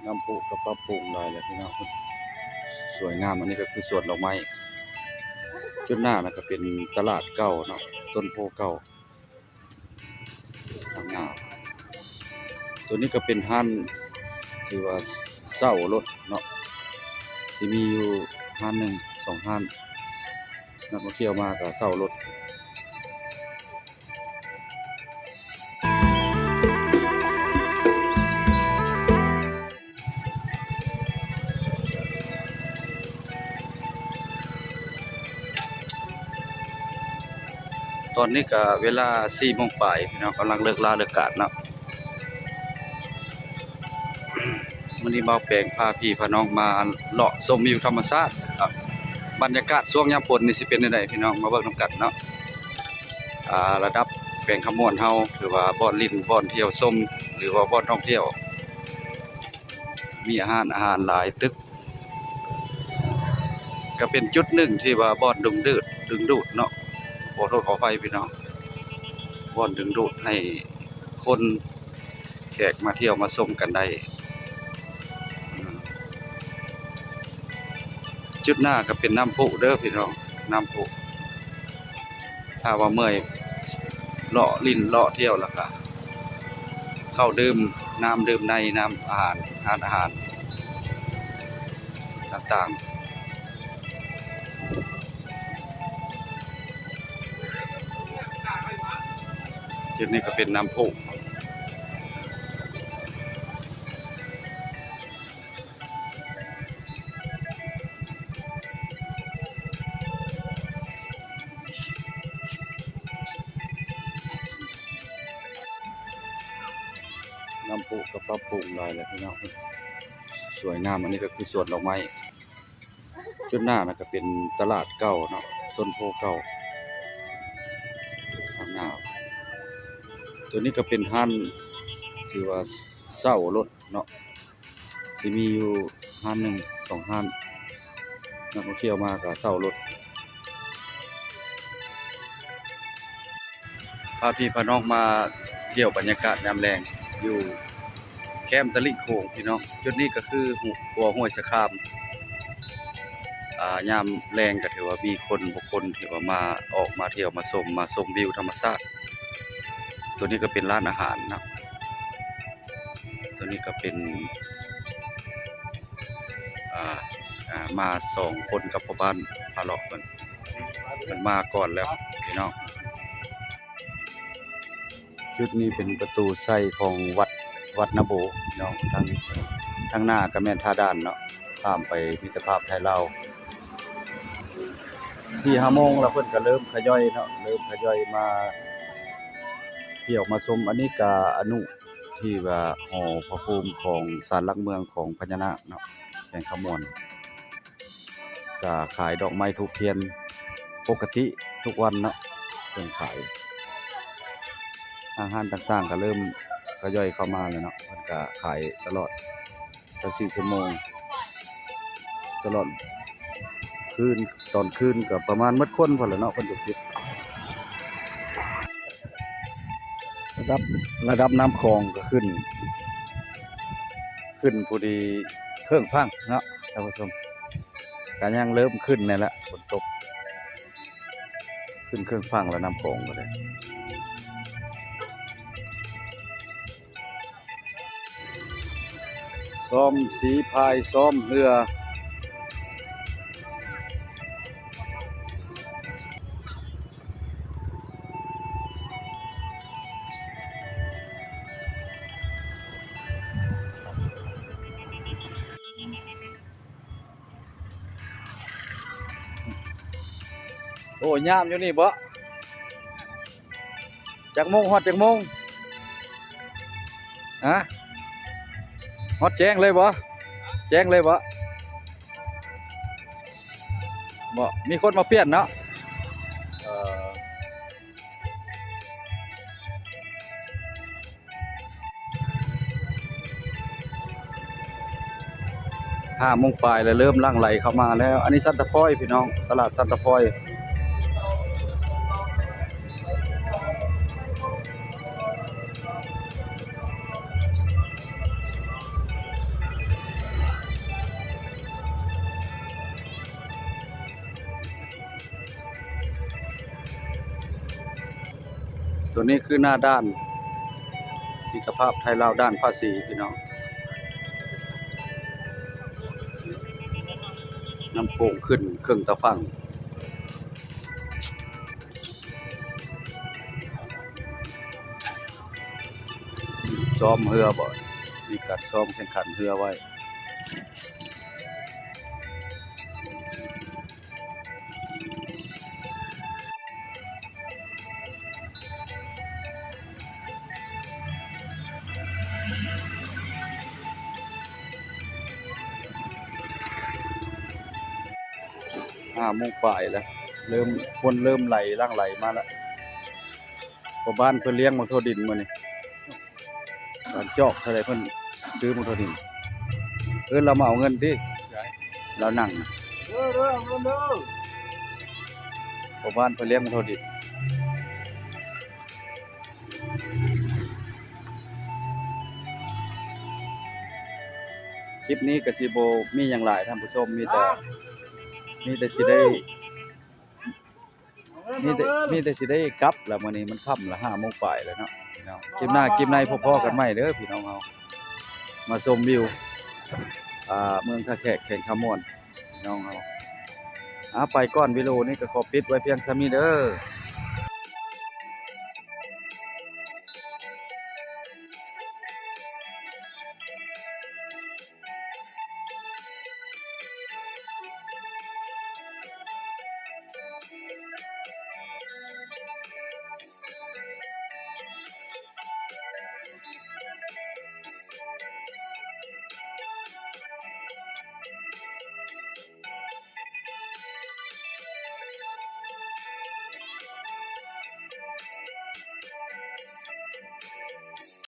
ນ້ຳພຸກະປັບປຸງຫຼາຍແລ້ວພີ່ນ້ອງ ສວຍງາມ. ອັນນີ້ກະຄືສວນດອກໄມ້ ຈຸດໜ້ານະກະເປັນຕະຫຼາດເກົ່າເນາະ ຕົ້ນໂພເກົ່າ ງາມ. ໂຕນີ້ກະເປັນຮ້ານທີ່ວ່າເຊົ່າລົດເນາະ ຊິມີຢູ່ຮ້ານໜຶ່ງສອງຮ້ານ ນັກທ່ອງທ່ຽວມາກະເຊົ່າລົດ. ຕອນນີ້ກະເວລາສີ່ໂມງປາຍ ພີ່ນ້ອງກຳລັງເລີກລາເລີກການເນາະ. ມື້ນີ້ບ່າວແປງພາພີ່ພານ້ອງມາເລາະຊົມວິວທຳມະຊາດ ບັນຍາກາດຊ່ວງຍາມຝົນນີ້ຊິເປັນແນວໃດ ພີ່ນ້ອງມາເບິ່ງນຳກັນເນາະ. ອາ ລະດັບແຂວງຄຳມ່ວນເຮົາ ຖືວ່າບ່ອນຫຼິ້ນ ບ່ອນທ່ຽວຊົມ ຫຼືວ່າບ່ອນທ່ອງທ່ຽວ ມີອາຫານ ອາຫານຫຼາຍຕຶກ ກະເປັນຈຸດໜຶ່ງທີ່ວ່າບ່ອນດຶງດູດ ດຶງດູດເນາະ ຂໍໂທດຂໍອະໄພພີ່ນ້ອງ ບ່ອນດຶງດູດໃຫ້ຄົນແຂກມາທ່ຽວມາຊົມກັນໄດ້. ອາ ຈຸດໜ້າກະເປັນນ້ຳພຸເດີພີ່ນ້ອງ ນ້ຳພຸ ຖ້າວ່າເມື່ອຍເລາະຫຼິ້ນເລາະທ່ຽວແລ້ວກະ ເຂົ້າດື່ມນ້ຳດື່ມໃນ ນ້ຳອາຫານ ຮ້ານອາຫານຕ່າງໆ. ຈຸດນີ້ກະເປັນນ້ຳພຸ ນ້ຳພຸກະປັບປຸງຫຼາຍແລ້ວພີ່ນ້ອງ ສວຍງາມ. ອັນນີ້ກະຄືສວນດອກໄມ້ ຈຸດໜ້ານະກະເປັນຕະຫຼາດເກົ່າເນາະ ຕົ້ນໂພເກົ່າ ງາມ. ໂຕນີ້ກະເປັນຮ້ານທີ່ວ່າເຊົ່າລົດເນາະ ຊິມີຢູ່ຮ້ານໜຶ່ງສອງຮ້ານ ນັກທ່ອງທ່ຽວມາກະເຊົ່າລົດ. ພາພີ່ພານ້ອງມາທ່ຽວບັນຍາກາດຍາມແລງ ຢູ່ແຄມຕະລິ່ງໂຂງພີ່ນ້ອງ. ຈຸດນີ້ກະຄືຂົວຫ້ວຍສະຄາມ ອາ ຍາມແລງກະຖືວ່າມີຄົນບຸກຄົນທີ່ວ່າມາ ອອກມາທ່ຽວມາຊົມ ມາຊົມວິວທຳມະຊາດ. ໂຕນີ້ກະເປັນຮ້ານອາຫານເນາະ. ໂຕນີ້ກະເປັນ ອາ ອາ ມາສອງຄົນກັບພໍ່ບ້ານພາເລາະ ເພິ່ນ ເພິ່ນມາກ່ອນແລ້ວພີ່ນ້ອງ. ຈຸດນີ້ເປັນປະຕູໄຊຂອງວັດ ວັດນາໂບພີ່ນ້ອງ. ທາງ ທາງໜ້າກະແມ່ນທ່າດ່ານເນາະ ຂ້າມໄປມິດຕະພາບໄທລາວ. ສີ່ຫ້າໂມງລະເພິ່ນກະເລີ່ມຂະຫຍ້ອຍເນາະ ເລີ່ມຂະຫຍ້ອຍມາທ່ຽວມາຊົມ. ອັນນີ້ກະອະນຸ ທີ່ວ່າຫໍພະພູມຂອງສານຫຼັກເມືອງຂອງພະຍານາກເນາະ ແຂວງຄຳມ່ວນ ກະຂາຍດອກໄມ້ທູບທຽນປົກກະຕິທຸກວັນເນາະ ເພິ່ນຂາຍ. ທາງຮ້ານຕ່າງໆກະເລີ່ມທະຍອຍເຂົ້າມາແລ້ວເນາະ ເພິ່ນກະຂາຍຕະຫຼອດຊາວສີ່ຊົ່ວໂມງ ຕະຫຼອດຄືນ ຕອນຄືນກະປະມານໝົດຄົນພຸ້ນແຫຼະເນາະ ເພິ່ນກະປິດ. ລະດັບ ລະດັບນ້ຳຂອງກະຂຶ້ນ ຂຶ້ນພໍດີເຄິ່ງຝັ່ງເນາະທ່ານຜູ້ຊົມ ກະຍັງເລີ່ມຂຶ້ນແນ່ແຫຼະ ຝົນຕົກ ຂຶ້ນເຄິ່ງຝັ່ງລະນ້ຳຂອງກະໄດ້. ຊ້ອມສີພາຍ ຊ້ອມເຮືອ. ໂອ້ ຍາມຢູ່ນີ້ບໍ? ຈັກໂມງ ຮອດຈັກໂມງ? ຮະ? ຮອດແຈ້ງເລີຍບໍ? ແຈ້ງເລີຍບໍ? ບໍ່ ມີຄົນມາປ່ຽນເນາະ. ເອີ ຫ້າໂມງປາຍແລ້ວ ເລີ່ມຫຼັ່ງໄຫຼເຂົ້າມາແລ້ວ. ອັນນີ້ສັນຕະພອຍພີ່ນ້ອງ ຕະຫຼາດສັນຕະພອຍ. ໂຕນີ້ຄືໜ້າດ່ານມິດຕະພາບໄທລາວ ດ່ານພາສີພີ່ນ້ອງ, ນ້ຳໂຂງຂຶ້ນເຄິ່ງຕາຝັ່ງ. ຊ້ອມເຮືອບໍ? ມີການຊ້ອມແຂ່ງຂັນເຮືອໄວ້. ຫ້າໂມງປາຍແລ້ວ ເລີ່ມ ຄົນເລີ່ມໄຫຼ ຫຼັ່ງໄຫຼມາແລ້ວ. ພໍ່ບ້ານເພິ່ນລ້ຽງໝາກຖົ່ວດິນມື້ນີ້. ການຈອກເທົ່າໃດເພິ່ນຊື້ໝາກຖົ່ວດິນ? ເອີ້ນລາວມາເອົາເງິນຕິ? ລາວນັ່ງນະ. ເດີ ເດີ ເອົາເງິນເດີ. ພໍ່ບ້ານເພິ່ນລ້ຽງໝາກຖົ່ວດິນ. ຄລິບນີ້ກໍຊິບໍ່ມີຫຍັງຫຼາຍທ່ານຜູ້ຊົມ, ມີແຕ່ ມີແຕ່ຊິໄດ້ ມີແຕ່ ມີແຕ່ຊິໄດ້ກັບລະ. ມື້ນີ້ມັນຄ່ຳລະ ຫ້າໂມງປາຍແລ້ວເນາະພີ່ນ້ອງ. ຄລິບໜ້າຄລິບໃນພົບພໍ້ກັນໃໝ່ເດີພີ່ນ້ອງເຮົາ. ມາຊົມວິວ ອ່າ ເມືອງທ່າແຂກ ແຂວງຄຳມ່ວນ ພີ່ນ້ອງເຮົາ. ອ່າ ໄປກ່ອນ, ວິດີໂອນີ້ກໍຂໍປິດໄວ້ພຽງສ່ຳນີ້ເດີ.